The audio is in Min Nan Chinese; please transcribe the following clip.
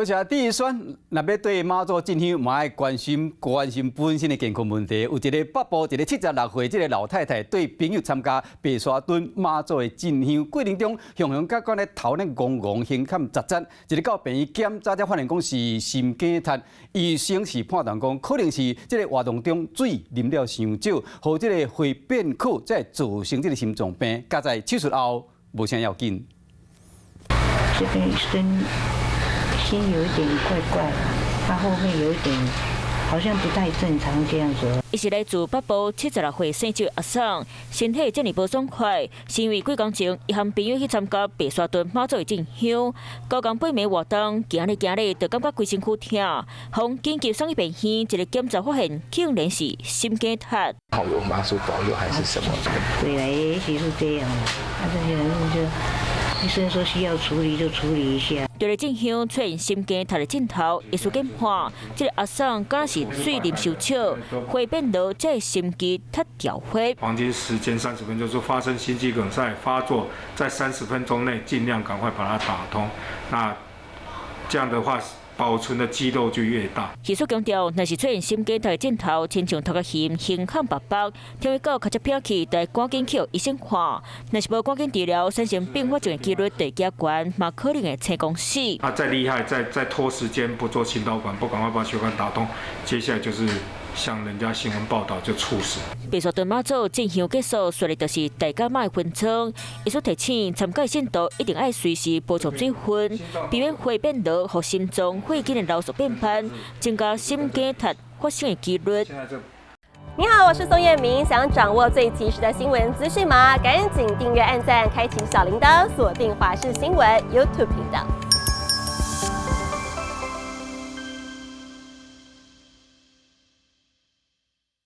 多謝第一選，若欲對媽祖進香，嘛愛關心關心本身的健康問題。有一个北部一个76歲這个老太太，綴朋友參加白沙屯媽祖的進香過程中，雄雄甲款咧頭咧戇戇，胸坎扎扎，一日到病院檢查才發現講是心梗塞。醫生是判斷講，可能是這个活動中水啉了傷少，予這个血變苦，才會造成這个心臟病。佳哉手術後無啥要緊。這邊身心有一點怪怪，他後面有一點好像不太正常這樣子。伊是來自北部76歲姓周阿嬸，身體這爾無爽快，是因為幾工前伊和朋友去參加白沙屯媽祖的進香，九工八暝活動，行咧行咧就感覺規身軀疼，予緊急送去病院，一个檢查發現竟然是心梗塞。好有媽祖保佑還是什麼？對啦，也許是這樣。啊，這些人就醫生說需要處理就處理一下。佇咧進香出現心梗塞的症頭，醫師研判，這个阿嬸敢是水啉傷少，血變濁，才會心肌脫掉血。黃金時間三十分鐘，就發生心肌梗塞發作，在三十分鐘內盡量趕快把它打通。那這樣的話，保存的肌肉就越大。醫師強調，若是出現心肌梗塞的症頭，親像頭殼眩、胸坎拔腹，聽到尻脊骿去，就趕緊去予醫生看。若是無趕緊治療，產生併發症的幾率會加懸，嘛可能會青光死。啊，再厲害，再拖時間不做心導管，不趕快把血管打通，接下來就是像人家新聞報道就猝死。白沙屯媽祖進香結束，紲咧就是大甲媽的巡倉。醫師提醒參加信徒一定愛隨時補充水分，避免血變濁，予心臟血管的流速變慢，增加心梗塞發生的幾率。你好，我是宋燕明，想掌握最及時的新聞資訊嗎？趕緊訂閱、按讚、開啟小鈴鐺，鎖定華視新聞 YouTube 頻道。